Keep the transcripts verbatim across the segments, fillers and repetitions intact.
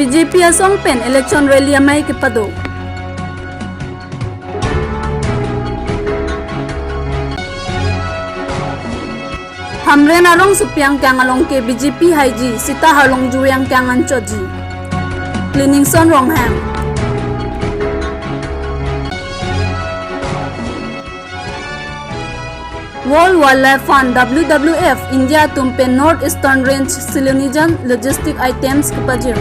B J P asong pen election rally amei kepado. Hamren arong supiang kang along ke B J P haiji sita halong juyang kang anchotji. Cleaning son Ronghang. World Wildlife Fund, W W F, India atum pen North Eastern Range Silonijan logistic items kepajir.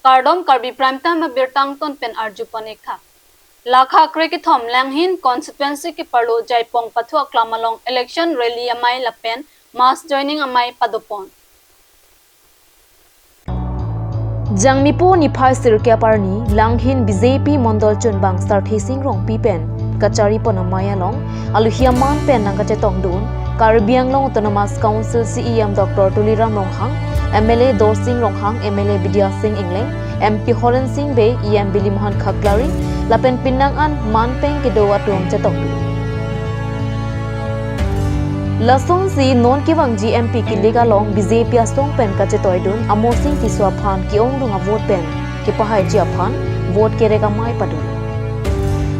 Kardom, Karbi Prime Time abirta angton pen arju pon-ik tha. Lakha krekethom Langhin constituency keparlo Jaipong pathu aklam along election rally amei lapen mass joining amei padopon. Jangmipo niphai sirkep arni Langhin B J P Mondol Chunbang Sarthe Sing Rongpi pen kachari pon amei along aluhi aman pen nangkachetongdun Karbi Anglong Autonomous Council C E M Doctor Tuliram Ronghang, M L A Dorsing Ronghang, M L A Bidya Sing Engleng, M P Horen Sing Bey, E M Bilimohan Khaklari lapen penang an man peng kedo atum chetongdun. Lasonsi non kevangji M P kilik along B J P asong pen kachetoidun Amarsing Tisso aphan ke-ongdung avote pen kepahaiji aphan vote kerek amei padun.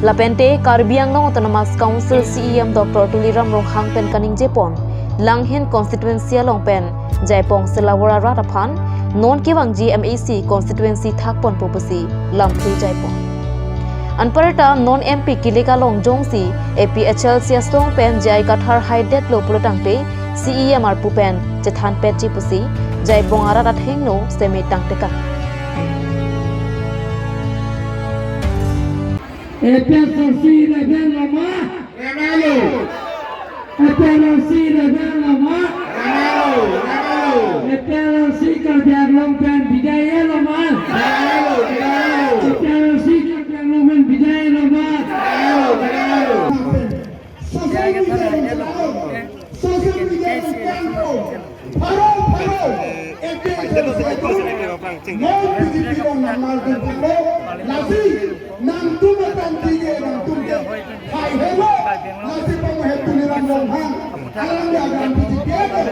Lapente Karbi Anglong Autonomous Council C E M Doctor Tuliram Ronghang pen kaningjepon Langhin constituency along pen Jaipong Selawor arat aphan non kevangji M A C constituency thakponpo pusi lamthe jaipon. Anparta non M P kilik along jongsi A P H L C asong pen J I Kathar haidetlo pulotangte C E M arpu pen chethanpetji pusi Jaipong arat athengno seme tangtekang. A P H L C rebel lama. Rebelo. A P H L C rebel lama. Rebelo, rebelo. A P H L C Karbi Anglong pen bidai lama. Rebelo, rebelo. A P H L C Karbi Anglong pen bidai lama. Rebelo, rebelo. Social media, social media, Pharo, pharo, eke eke non B J P along nangmaldun pharo, lasi nangtum atangtike nangtum ke hai helo, lasi pamohe Tuliram Ronghang, alam dia alam B J P eko.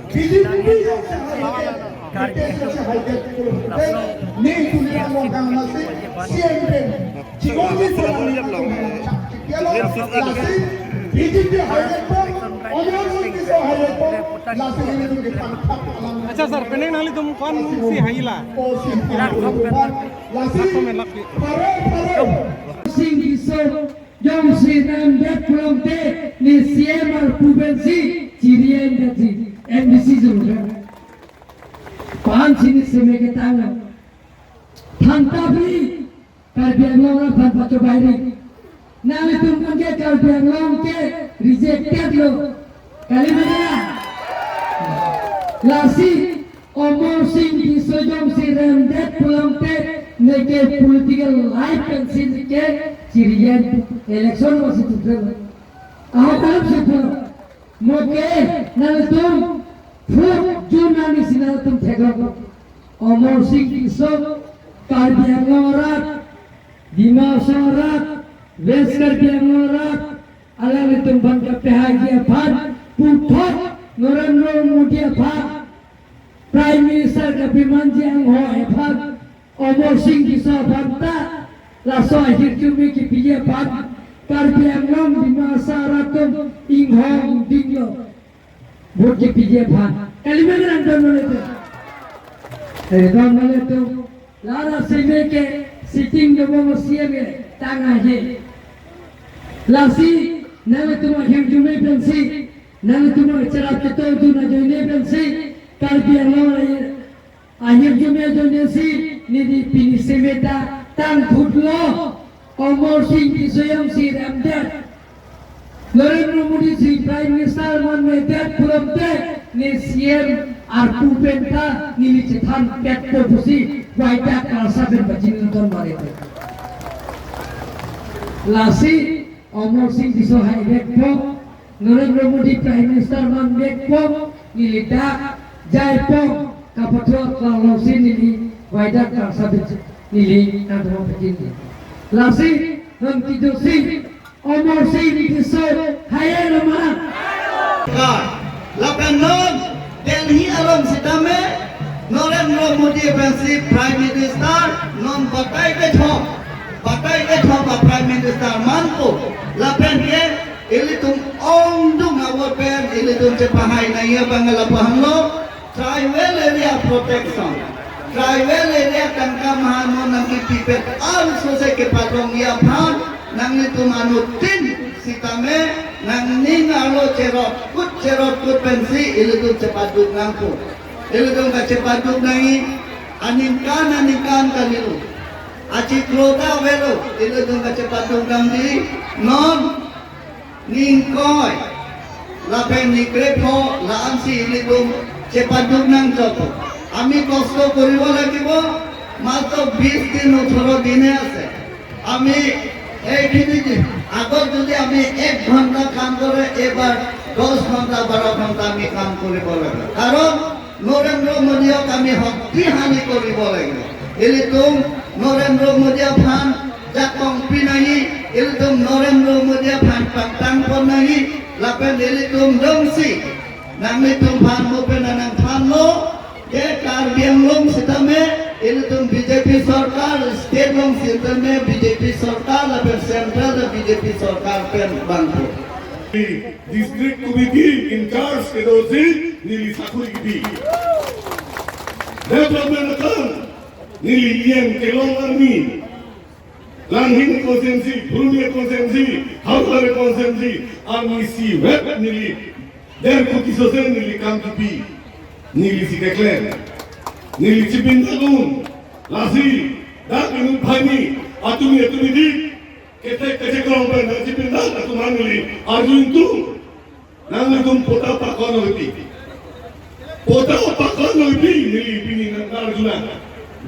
B J P yang sangat, B J P yang sangat, ne Tuliram Ronghang lasi C M pen. Acha sir, penang nanglitum ko-ansi haila? Sing Tisso jongsi remdet pulote ne C M arpu pensi chiri-endetji, M D C jong. Pan sini seme ketang. Thangta bi Karbi Anglong aphan pachobairik. Nanglitum ke Karbi Anglong ke rejected lo. Kali mana? Lasi Amarsing Tisso jongsi remdet pulote neke political life pensi neke chiri-en election masi tutur. Ahokam si pulo. Moke nanglitum fourth June arni si nanglitum theklong. Amarsing Tisso, Karbi Anglong arat, Dima Hasao arat, West Karbi Anglong arat, alanglitum aphan kapehaiji aphan, puthot Narendra Modi aphan, Prime Minister kapemanji angho aphan, Amarsing Tisso aphan ta, laso ahirjume kepiji aphan, Karbi Anglong Dima Hasao arat atum inghong dinglo. Vote kepiji aphan. Kali mana nang don mane tu? Eh, don mane tu. Lala seme ke sitting do mo C M ke tang ahe. Lasi nanglitum ahirjume pensi, nanglitum cherap keto tu na joine pensi, Karbi Anglong ahi. Ahirjume ajoinesi neli pini seme ta tang thutlo, Amarsing Tisso jongsi remdet, Narendra Modi si Prime Minister manmedet pulote ne C M arpu pen ta neli chethanpetpo pusi waida karsa pen pachinidon mare. Lasi Amarsing Tisso haivekpo, Narendra Modi Prime Minister manvekpo, neli dak Jaipong kapathuak alongsi neli waida karsa pen neli nangthan pachinidun. Lasi non kedosi Amarsing Tisso hai loma. Ka, lapen non Delhi alo Sitame Narendra Modi pensi Prime Minister non batai kethom, batai kethom a Prime Minister manpo. Lapen ke ilitum ongdung a-vote pen ilitum chepahai nangji abang lapu hanglo. Tribal area protection, tribal area tangka maha non nangkipipet arloso se kepadongji aphan nanglitum anuttin sitame nangning arlo cherotkut cherotkut pensi ilitum chepaduk nangpo. Ilitum kachepaduk nangji aningkan aningkan kalilo. Achiklo ta avelo, ilitum kachepaduk nangji. Non ningkoi lapen ningkrepho la-ansi ilitum chepaduk nangchotpo. আমি কষ্ট কৰিব লাগিব, মাত্ৰ বিশ দিন, ওঠৰ দিনে আছে। আমি এইখিনি দিন আগত যদি আমি এক ঘণ্টা কাম কৰে, এইবাৰ দহ ঘণ্টা, বাৰ ঘণ্টা আমি কাম কৰিব লাগিব। কাৰণ নৰেন্দ্ৰ মোদীক আমি শক্তিশালী কৰিব লাগিব। Ilitum Narendra Modi aphan jakong pi nangji, ilitum Narendra Modi aphan pangtang pon nangji, lapen ilitum jongsi nanglitum aphan mo pen nangthanlo, ke Karbi Anglong sitame ilitum B J P sorkar, state along sitame B J P sorkar, lapen central ta B J P sorkar pen bangpo. District Committee in charge kedosi neli sakuri kipi. Development akam neli E M kelong arni. Langhin constituency, Purnia constituency, Howraghat constituency, arni isi vet neli der kuti sose neli kam kipi. Nelisi keklem. Neli chipin dagun. Lasi dak inut bhai ni atumi atumi di kete kete kelong pen nangchipin dak atum nangli arjun tu. Nanglitum pota pakon oipi. Pota pakon oipi neli pini nang arjuna.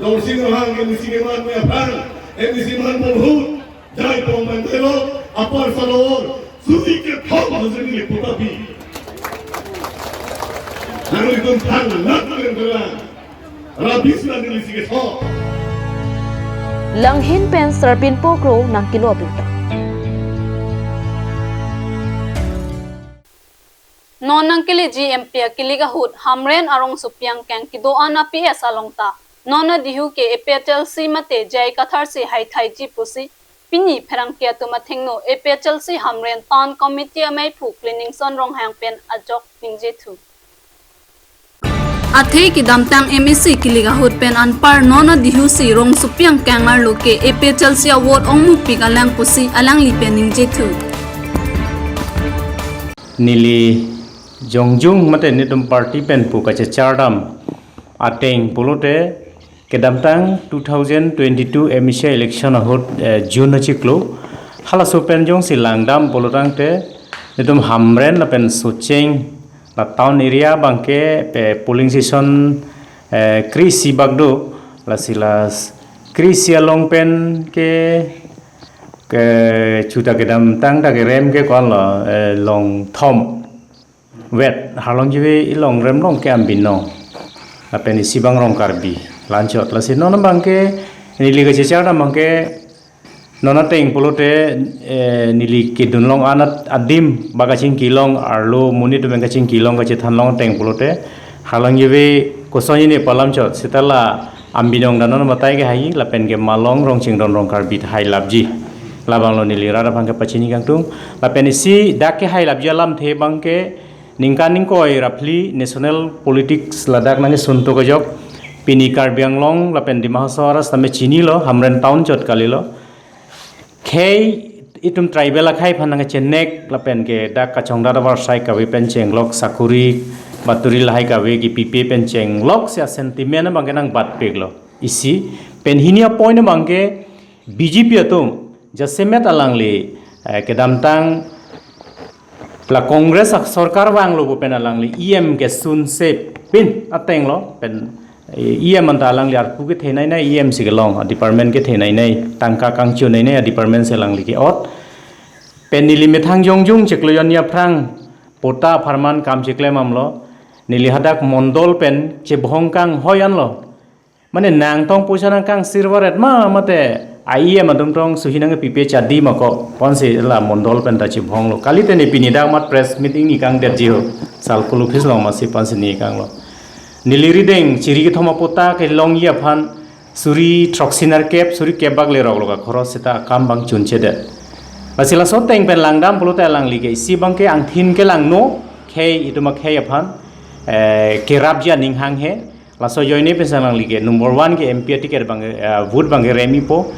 Dorsing Ronghang M C keman me aphan, M C man bohut, jai pong man telo, apar salor, suri kethom sose neli pota pi. Nanglitum thang nak keren keren. Rabis na neli si ketho. Langhin pen Sarbin Pokro nangkelo abirta. Non nangkeleji M P akilik ahut Hamren arongsopi angkeng kedo-an a P S along ta non adihu ke A P H L C mate J I Kathar si haithaiji pusi pini pherangke atum athengno A P H L C Hamren Town Committee ameiphu Cleaningson Ronghang pen ajok ningjethu. Athe kedamtang M A C kilik ahut pen anpar non adihu si rongsopi angkeng arlo ke A P H L C a-vote ongmupik alang pusi alangli pen ningjethu. Neli jongjung mate netum party pen pu kachechardam ateng pulote kedamtang two thousand twenty-two M A C election ahut, eh, June achiklo halaso pen jongsi langdam pulotangte netum Hamren lapen Socheng la town area abangke pe polling station, eh, kre-isi bak do, lasi la kre-isi along pen ke, ke chuta kedamtang ta kerem ke ko-an lo, eh, long thom vet, Harlongjeve ilong rem long ke Ambinong lapen isi abang Rongkarbi la-anchot. Lasi non abangke neli kachechardam abangke non ateng pulote, eh, neli kedun long anat adim ba kachingki long arlo monit atum kachingki long kachethan long ateng pulote Harlongjeve kosonji ne pu alam chot seta la Ambinong ta non batai ke hai lapen ke Malong Rongchingdon Rongkarbi ta hailapji. Labanglo neli rat aphan kepachini kangtung. Lapen isi dak kehailapji alamthe abangke ningkan ningkoi ra phli national politics ladak nangkesun tok ajok pini Karbi Anglong lapen Dima Hasao arat sitame chinilo, Hamren town chot kalilo. Khei itum tribal akhei aphan nangchenek lapen ke dak kachongdat avarsai kave pen chenglok sakuri baturi lahai kave kipipe pen chenglok si a-sentiment abangke nangbatpiklo. Isi pen hini a-point abangke B J P atum jasemet alangli, eh, kedamtang la Congress a-sorkar vanglo pu pen alangli E M kesunse pin atenglo pen, eh, E M anta alangli arpu kethenei nei, E M si kelong a-department kethenei nei, tangka kangchunei nei a-department si alangli ke-ot. Pen neli methang jongjung chiklo jon ni aphrang pota apharman kam chiklem amlo. Neli hadak mondol pen chebhong kanghoi anlo. Mane nangtong poisa nangkangsir varet ma mate a-E M atum tong suhi nangpipe chadi ma ko, ponsi la mondol pen ta chebhonglo. Kalite ne pini dak mat press meeting ni kangdetji ho. Circle office along masi ponsi ni kanglo. Neli rideng chiri kethom apota kelongji aphan suri throksi nerkep, suri kep bak lerok lo ka khoros seta akam abang chunchedet. Lasi laso ateng pen langdam pulote alangli ke isi abang ke angthin kelangno, khei itum akhei aphan, eh, kerapji aning hanghe. Laso ajoine pensi alangli ke number one ke M P aticket abang, eh, vote abang kerem-ipo.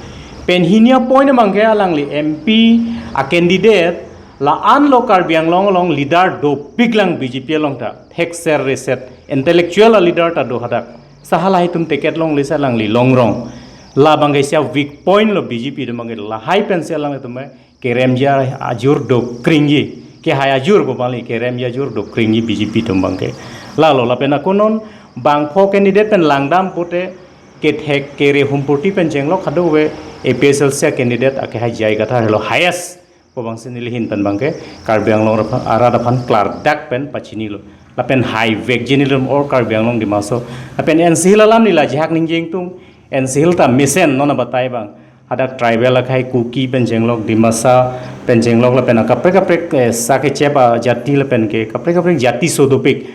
Pen hini apoint abang ke alangli M P a-candidate la-an lo Karbi Anglong along leader dopik lang B J P along ta. Thekser reset intellectual a-leader ta do hadak. Seta lahai atum ticket longle seta alangli longrong. Labang ke isi a-weak point lo B J P atum abang ke, lahai pensi alanglitum keremji ajur dokringji. Kehai ajur pu abangli keremji ajur dokringji B J P atum abang ke. Lalo lapen ako non bangpho candidate pen langdam pute kethek kere humpurti pen chenglok kadokave A P H L C a-candidate akehai J I Kathar helo highest pu abangsi neli ahin pen abang ke Karbi Anglong arat aphan klardak pen pachinilo. Lapen haivekji nelitum all Karbi Anglong Dima Hasao. Lapen N C Hills alam neli ajahak ningje ingtung, N C Hills ta mesen non abatai abang. Hadak tribal akhei Kuki pen chenglok, Dimasa pen chenglok lapen akaprek kaprek, eh, sak kechep ajati lapen ke kaprek kaprek jati so dopik.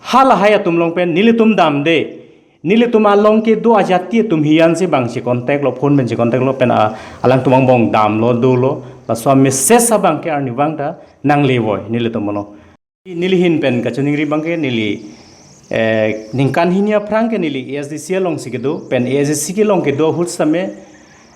Halahai atum along pen nelitum damde. Nelitum along kedo ajati atum hiyan si abang si contact lo, phone pen si contact lo pen a, alangtum angbong damlo dolo. Laso a-message abang ke arnivang ta nanglevoi nelitum along. Neli ahin pen kachiningri abang ke neli, eh, ningkan hini aphrang ke neli A S D C alongsi kedo, pen A S D C kelong kedo ahut sitame,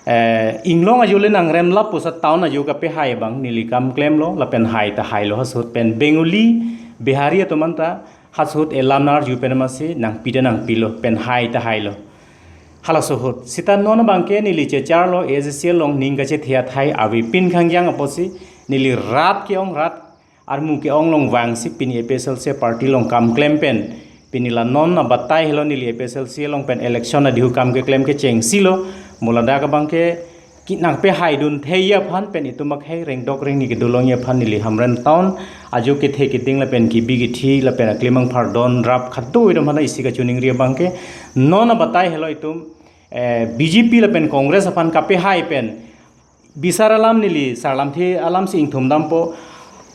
eh, inglong ajo le nangrem lapuson town ajo kapehai abang neli kam klemlo, lapen hai ta hailo halaso ahut pen Bengali, Bihari atum anta halaso ahut elam nar ju pen amatsi nangpi ta nangpilo, pen hai ta hailo. Halaso ahut. Seta non abang ke neli checharlo A S D C along ning kachethe athai avepin khangjang apotsi neli rat ke-ong rat armu ke-ong along vangsi pini A P H L C party along kam klem pen pini la non abatai helo neli A P H L C along pen election adihu kam keklem kechengsi lo, mo ladak abang ke kinang pehaidun thei aphan pen itum akhei rengdok rengni kedo longji aphan neli Hamren town ajo kethe keding lapen kebi kethe lapen aklimang phardon rap khatu itum aphan isi kachiningri abang ke non abatai helo itum, eh, B J P lapen Congress aphan kapehai pen bisar alam neli sarlamthe alam si ingthum dampo.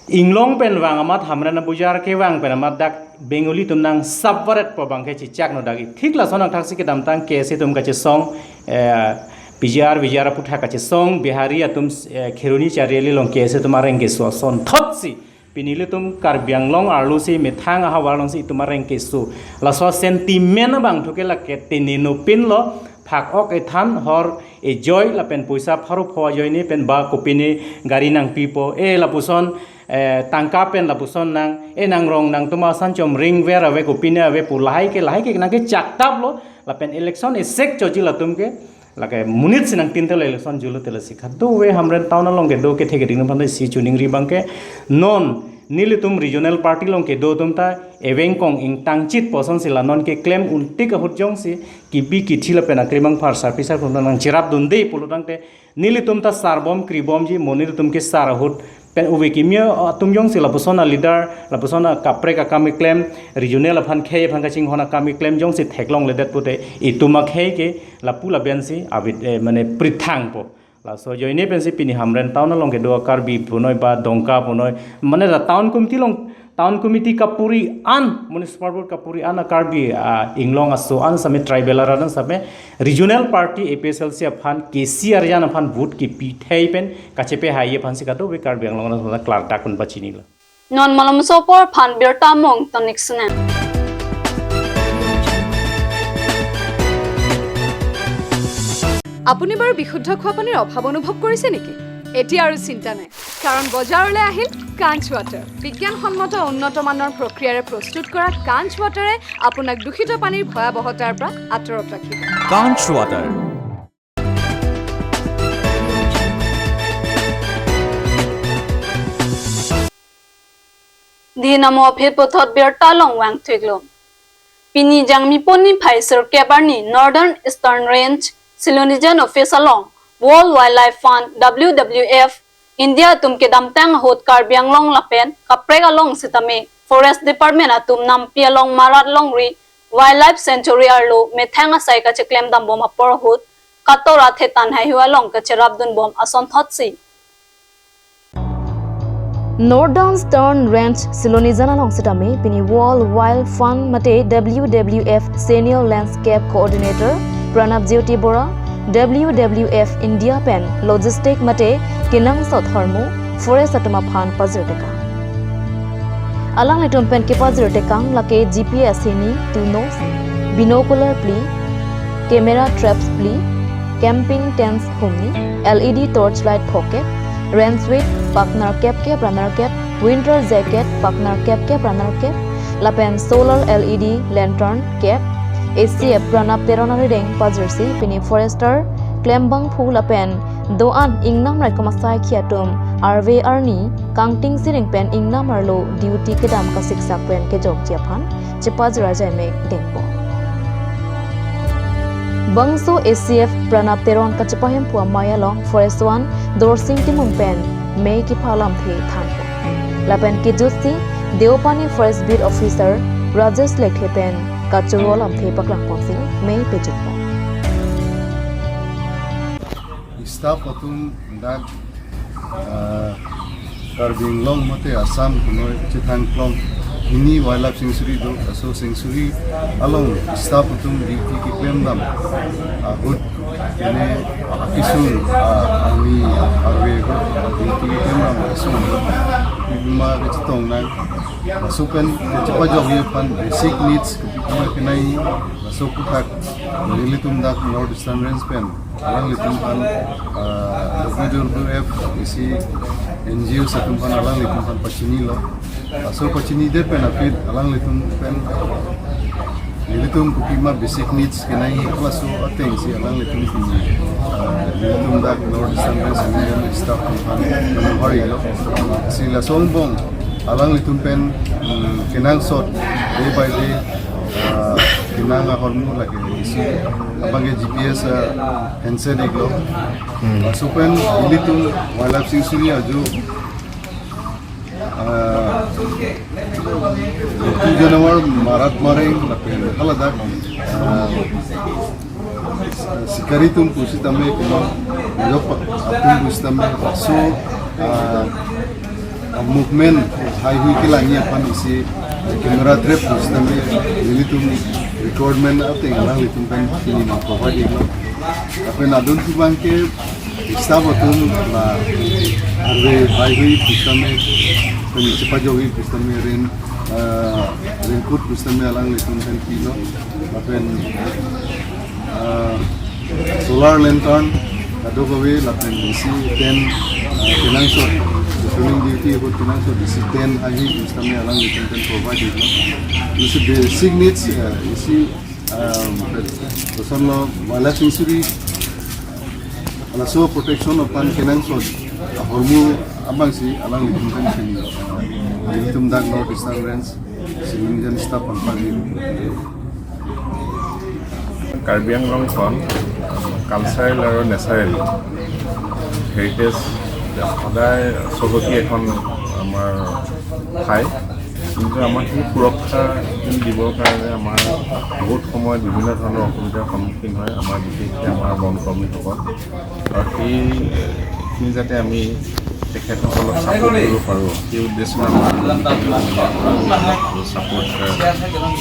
Inglong pen vang amat Hamren abujar kevang pen amat dak Bengali atum nangsapvaretpo abang ke chichak no dak. Thik lason angthak si kedamtang K S A atum kachesong, eh, P G R, V G R aputhak kachesong, Bihari atum, eh, Kheroni Chariali along K S A atum areng keso asonthot si. Pini ilitum Karbi Anglong arlo si methang ahavar along si itum areng keso. Laso sentiment abang thu ke lake teneno pinlo, phak ok ethan hor ejoi lapen poisa pharo pho ajoine pen ba kopine gari nangpipo. E lapuson, eh, tangka pen lapuson nang, e nangrong nangtum asan chom ring ver ave kopine ave pu lahai ke, lahai ke nangkechaktaplo, lapen election esek choji latum ke, lake monit si nangtin telo election julo telo si khatu ave Hamren town along kedo kethe keding aphan si chiningri abang ke non nelitum regional party along kedo atum ta eveng kong ingtangchit puson si la non keklem untik ahut jongsi kebi kethe lapen aklimang phar sarpi sarpo nangcherapdunde pulo tangte nelitum ta sarbom kribomji, mo nelitum kesar ahut pen ove kimi atum jongsi lapuson a-leader, lapuson akaprek akam keklem, regional aphan khei aphan kachinghon akam keklem jongsi theklongledet pute itum akhei ke lapu laben si avid, eh, mane prithangpo. Laso ajoine pensi pini Hamren town along kedo a-Karbi punoi ba Dongka punoi, mane la town committee along, town committee kapuri an, municipal board kapuri an a-Karbi, ah, inglong aso an sitame tribal arat an sitame regional party A P H L C aphan K C Arjan aphan vote kepi thei pen kachepehai aphan si kadokave Karbi Anglong arat klardak pen pachinilo. Non malomso apor aphan birta mong tonik senen. আপুনি বাৰু বিশুদ্ধ খোৱা পানীৰ অভাৱ অনুভৱ কৰিছে নেকি? এতিয়া আৰু চিন্তা নাই, কাৰণ বজাৰলৈ আহিল কাঞ্চ ৱাটাৰ। বিজ্ঞানসন্মত উন্নত মানৰ প্ৰক্ৰিয়াৰে প্ৰস্তুত কৰা কাঞ্চ ৱাটাৰে আপোনাক দূষিত পানীৰ ভয়াৱহতাৰ পৰা আঁতৰত ৰাখিব। কাঞ্চ water. Dei namo aphi puthot birta along vangthuiklo. Pini Jangmi pon niphai sirkep arni Northern Eastern Range Silonijan Office along World Wildlife Fund, W W F, India atum kedamtang ahut Karbi Anglong lapen kaprek along sitame Forest Department atum nampi along marat longri Wildlife Sanctuary arlo methang asai kacheklem dambom apor ahut katora thetan haihui along kacherapdunbom asonthotsi. North Eastern Range Silonijan along sitame pini World Wild Fund mate W W F Senior Landscape Coordinator Pranab Jyoti Bora, W W F India pen logistic mate kenangsot ahormu forest atum aphan pajirtekang. Alanglitum pen kepajirtekang lake G P S hini tunos, binocular phli, camera traps phli, camping tents humni, L E D torch light phokep, range weight paknar kep kep ranar kep, winter jacket paknar kep kep ranar kep, lapen solar L E D lantern kep, A C F Pranab Teron arideng pajirsi pini forester klembangphu lapen do-an ingnam raikom asai khi atum arve arni kangting siring pen ingnam arlo duty kedam kasiksak pen kejokji aphan chepajir ajai mek dengpo. Bangso A C F Pranab Teron kachepahemphu amei along Forest One Dorsing Timung pen mei kepha lamthe thanpo. Lapen kejutsi Deopani Forest Beat Officer Rajesh Lekthe pen kachoro lamthe paklangponsi mei pejutpo. Staff atum dak, ah, Karbi Anglong mate Assam punoi chethang klong hini wildlife sanctuary do, laso sanctuary along staff atum duty keklem dam ahut, ene akesung, ah, army arve ahut duty keklem dam akesung pima kechetong nang. Laso pen kechepajokji aphan basic needs kopi kopi kenai, laso aputhak nelitum dak North Eastern Range pen alanglitum aphan, ah, W W F isi N G Os atum aphan alanglitum aphan pachinilo. Laso pachinidet pen aphi alanglitum pen nelitum kopima basic needs kenai, laso atengsi alanglitum pini, ah, nelitum dak North Eastern Range Division staff atum aphan manu hari lo. Si laso angbong alanglitum pen, mm, kenangsot day by day, ah, kenang ahormu lake isi abangke G P S, ah, handset iklo. Hmm. Laso pen ilitum wildlife sanctuary ajo, ah, tu janawar marat mareng lapen haladak, ah, sikari atum pusitame kuma jok atum pusitame laso, ah, movement haihui kelangji aphan isi camera trap pusitame nelitum requirement ateng alanglitum pen pini nang provide iklo. Lapen adon abangke staff atum la arve haihui pusitame pen chepajokji pusitame rain, ah, raincoat pusitame alanglitum pen pilo. Lapen, ah, solar lantern kadokave lapen isi tent, ah, kenangsot, patrolling duty ahut kenangsot isi tent haihui pusitame alanglitum pen provide iklo. Isi basic needs, ah, isi, ah, kosonlo wildlife sanctuary laso protection aphan kenangsot ahormu abangsi alanglitum pen pini, ah, nelitum dak North Eastern Range Silonijan staff aphan pajir. Karbi আংলংখন কালচাৰেল আৰু natural heritage সদায় চহকী এখন আমাৰ ঠাই, কিন্তু আমাৰ সেই সুৰক্ষা দিবৰ কাৰণে আমাৰ বহুত সময়ত বিভিন্ন ধৰণৰ অসুবিধাৰ সন্মুখীন হয় আমাৰ, বিশেষকৈ আমাৰ বন কৰ্মীসকল। আৰু সেইখিনি যাতে আমি তেখেতসকলক ছাপোৰ্ট কৰিব পাৰোঁ, সেই উদ্দেশ্যে আমাৰ ছাপোৰ্ট,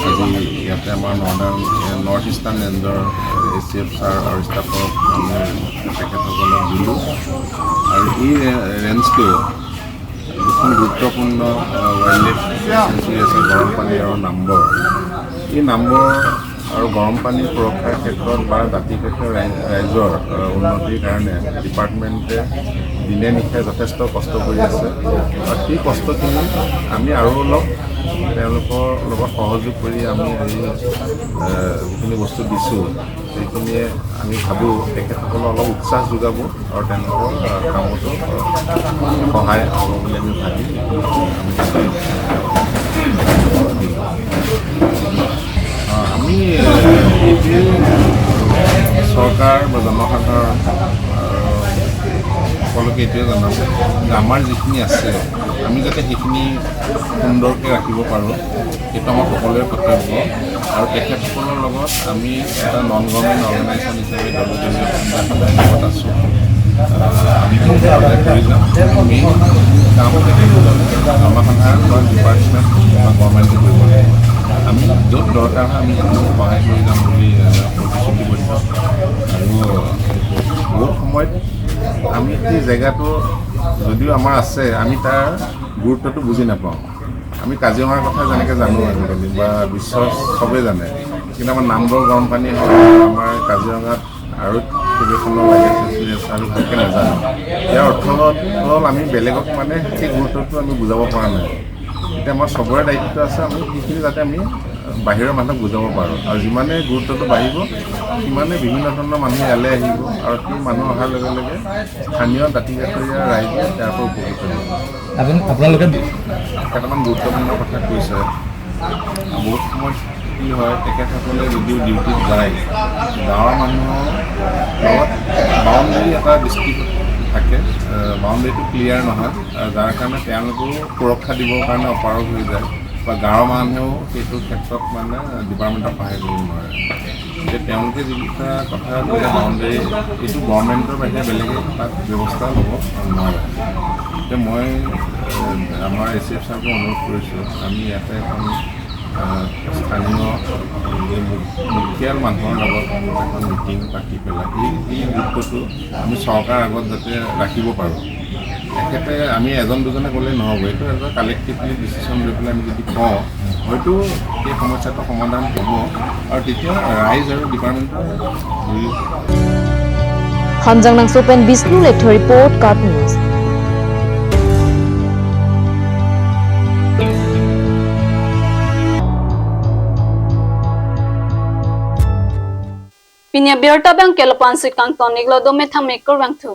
আজি ইয়াতে আমাৰ নৰ্ডাৰ্ণ, নৰ্থ ইষ্টাৰ্ণ ৰেঞ্জৰ এ চি এফ ছাৰ আৰু ষ্টাফক আমি তেখেতসকলক দিলোঁ। আৰু এই ৰে-, ৰেঞ্জটো যিখন গুৰুত্বপূৰ্ণ, আহ, ৱাইল্ড লাইফ চেঞ্চুৰী আছে গৰম পানী আৰু নাম্বৰ, এই নাম্বৰ আৰু গৰম পানী সুৰক্ষাৰ ক্ষেত্ৰত বা দাঁতি কাষৰীয়া ৰাই-, ৰাইজৰ, আহ, উন্নতিৰ কাৰণে ডিপাৰ্টমেণ্টে দিনে নিশাই যথেষ্ট কষ্ট কৰি আছে। আৰু সেই কষ্টখিনি আমি আৰু অলপ তেওঁলোকৰ লগত সহযোগ কৰি আমি এই, আহ, যিখিনি বস্তু দিছোঁ, সেইখিনিয়ে আমি ভাবোঁ তেখেতসকলক অলপ উৎসাহ যোগাব আৰু তেওঁলোকৰ, আহ, কামতো, আহ, সহায় হ'ব বুলি আমি ভাবি আমি, আহ, আমি, আহ, এইটোৱে চৰকাৰ বা জনসাধাৰণ, আহ, সকলোকে এইটোৱে জনাম যে আমাৰ যিখিনি আছে আমি যাতে সেইখিনি সুন্দৰকৈ ৰাখিব পাৰোঁ। সেইটো আমাৰ সকলোৰে কৰ্তব্য। আৰু তেখেতসকলৰ লগত আমি এটা নন গভৰ্ণমেণ্ট অৰ্গেনাইজেশ্যন হিচাপে দলবদ্ধ সদায় লগত আছোঁ। আহ, আমি সকলোৱে কৰি যাম। কিন্তু মেইন কাম তেখেতসকলে বা ডিপাৰ্টমেণ্ট বা গভৰ্ণমেণ্টে কৰিব লাগে। আমি য'ত দৰকাৰ হয় আমি সহায় কৰি যাম বুলি, আহ, প্ৰতিশ্ৰুতিবদ্ধ। আৰু বহুত সময়ত আমি এই জেগাটো যদিও আমাৰ আছে, আমি তাৰ গুৰুত্বটো বুজি নাপাওঁ। আমি কাজিৰঙাৰ কথা যেনেকে জানো আজিকালি বা বিশ্বৰ চবেই জানে, কিন্তু আমাৰ নামবৰ গৰম পানী হওক, আমাৰ কাজিৰঙাত আৰু কেইবাখনো লাগে, আমি ভালকে নাজানো। ইয়াৰ অৰ্থ হ'ল আমি বেলেগক মানে সেই গুৰুত্বটো আমি বুজাব পৰা নাই। এতিয়া আমাৰ চবৰে দায়িত্ব আছে, আমি সেইখিনি যাতে আমি বাহিৰৰ মানুহক বুজাব পাৰোঁ। আৰু যিমানে গুৰুত্বটো বাঢ়িব, সিমানে বিভিন্ন ধৰণৰ মানুহ ইয়ালৈ আহিব আৰু সেই মানুহ অহাৰ লগে লগে স্থানীয় দাঁতি কাষৰীয়া ৰাইজে ইয়াৰ পৰা উপকৃত হ'ব। আপুনি, আপোনালোকে কেইটামান গুৰুত্বপূৰ্ণ কথা কৈছে। বহুত সময়ত কি হয়, তেখেতসকলে যদিও ডিউটিত যায়, গাঁৱৰ মানুহৰ লগত বাউণ্ডেৰী এটা ডিষ্ট্ৰিক্ট থাকে, বাউণ্ডেৰীটো ক্লিয়াৰ নহয়, আহ, যাৰ কাৰণে তেওঁলোকেও সুৰক্ষা দিবৰ কাৰণে অপাৰগ হৈ যায় বা গাঁৱৰ মানুহেও সেইটো ক্ষেত্ৰত মানে ডিপাৰ্টমেণ্টক সহায় কৰিব নোৱাৰে। যে তেওঁলোকে যিকেইটা কথা কৈছে, বাউণ্ডেৰী, এইটো গভৰ্ণমেণ্টৰ বাহিৰে বেলেগে তাত ব্যৱস্থা ল'ব নোৱাৰে। এতিয়া মই, এ, আমাৰ এ চি এফ ছাৰকো অনুৰোধ কৰিছোঁ, আমি ইয়াতে এখন, এ, স্থানীয়, এ, মু-, মুখিয়াল মানুহৰ লগত এখন মিটিং পাতি পেলাই এই, এই গুৰুত্বটো আমি চৰকাৰৰ আগত যাতে ৰাখিব পাৰোঁ। তেখেতে, আমি এজন দুজনে ক'লে নহ'ব, এইটো এটা কালেক্টিভলি ডিচিশ্যন লৈ পেলাই আমি যদি কওঁ, হয়তো এই সমস্যাটো সমাধান হ'ব আৰু তেতিয়া ৰাইজ আৰু ডিপাৰ্টমেণ্টৰ দুই Hamjang Nangso pen Bishnu Lekthe report, KAT News. Pini abirta abang ke lapu-an si kangton-iklo, dome thank-me kurvangthu.